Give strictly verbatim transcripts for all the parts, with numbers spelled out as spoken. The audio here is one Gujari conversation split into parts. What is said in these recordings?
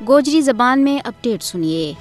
گوجری زبان میں اپڈیٹ سنیے۔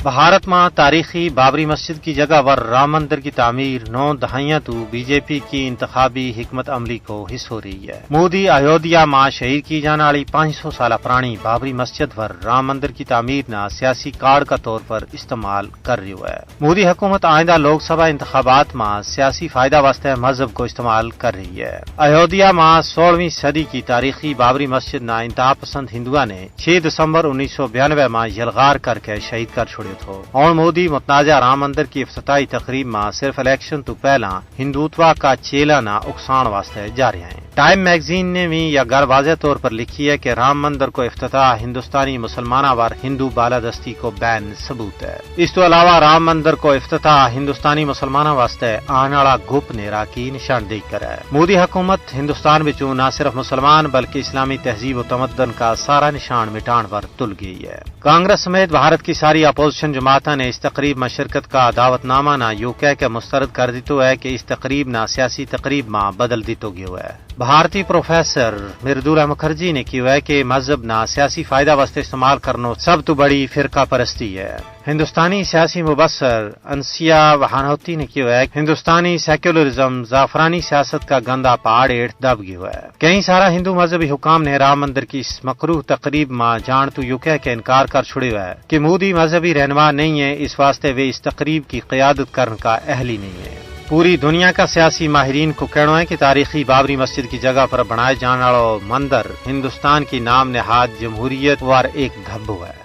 بھارت ما تاریخی بابری مسجد کی جگہ ور رام مندر کی تعمیر نو دہائیاں تو بی جے پی کی انتخابی حکمت عملی کو حصو رہی ہے۔ مودی ایودھیا ما شہید کی جانا آلی پانچ سو سالہ پرانی بابری مسجد ور رام مندر کی تعمیر نا سیاسی کارڈ کا طور پر استعمال کر رہیو ہے۔ مودی حکومت آئندہ لوک سبھا انتخابات ما سیاسی فائدہ واسطے مذہب کو استعمال کر رہی ہے۔ ایودھیا ما سولہویں صدی کی تاریخی بابری مسجد نا انتہا پسند ہندوؤں نے چھ دسمبر انیس سو بیانوے ما یلغار کر کے شہید کر چھوڑیو تھو۔ ہن مودی متنازعہ رام مندر کی افتتاحی تقریب ما صرف الیکشن تو پہلاں ہندوتوا کا چیلاں نا اکسان واسطے جا رہیا ہیں۔ ٹائم میگزین نے وی یا گھر واضح طور پر لکھی ہے کہ رام مندر کو افتتاح ہندوستانی مسلماناں وار ہندو بالادستی کو بین ثبوت ہے۔ اس تو علاوہ رام مندر کو افتتاح ہندوستانی مسلماناں واسطے آن آڑا گپ نیرا کی نشاندہی کرے۔ مودی حکومت ہندوستان وچوں نہ صرف مسلمان بلکہ اسلامی تہذیب و تمدن کا سارا نشان مٹان پر تل گئی ہے۔ کانگریس سمیت بھارت کی ساری اپوزیشن جماعتاں نے اس تقریب ما شرکت کا دعوت نامہ نا یوہ کہہ کے مسترد کر دیتو ہے کہ اس تقریب نا سیاسی تقریب ما بدل دیتو گیو ہے۔ بھارتی پروفیسر مردولا مکھرجی نے کہیو ہے کہ مذہب نا سیاسی فائدہ واسطے استعمال کرنو سب تو بڑی فرقہ پرستی ہے۔ ہندوستانی سیاسی مبصر انسیا وہانوتی نے کہیو ہے کہ ہندوستانی سیکولرزم زعفرانی سیاست کا گندا پہاڑ ہیٹھ دب گیو ہے۔ کئی سارا ہندو مذہبی حکام نے رام مندر کی اس مکروہ تقریب ما جان تو یوہ کہہ کے انکار کر چھڑیو ہے کہ مودی مذہبی رہنما نہیں ہے، اس واسطے ویہ اس تقریب کی قیادت کرن کا اہل ہی نہیں ہے۔ پوری دنیا کا سیاسی ماہرین کو کہنو ہے کہ تاریخی بابری مسجد کی جگہ پر بنائے جان آڑو مندر ہندوستان کی نام نہاد جمہوریت وار ایک دھبو ہے۔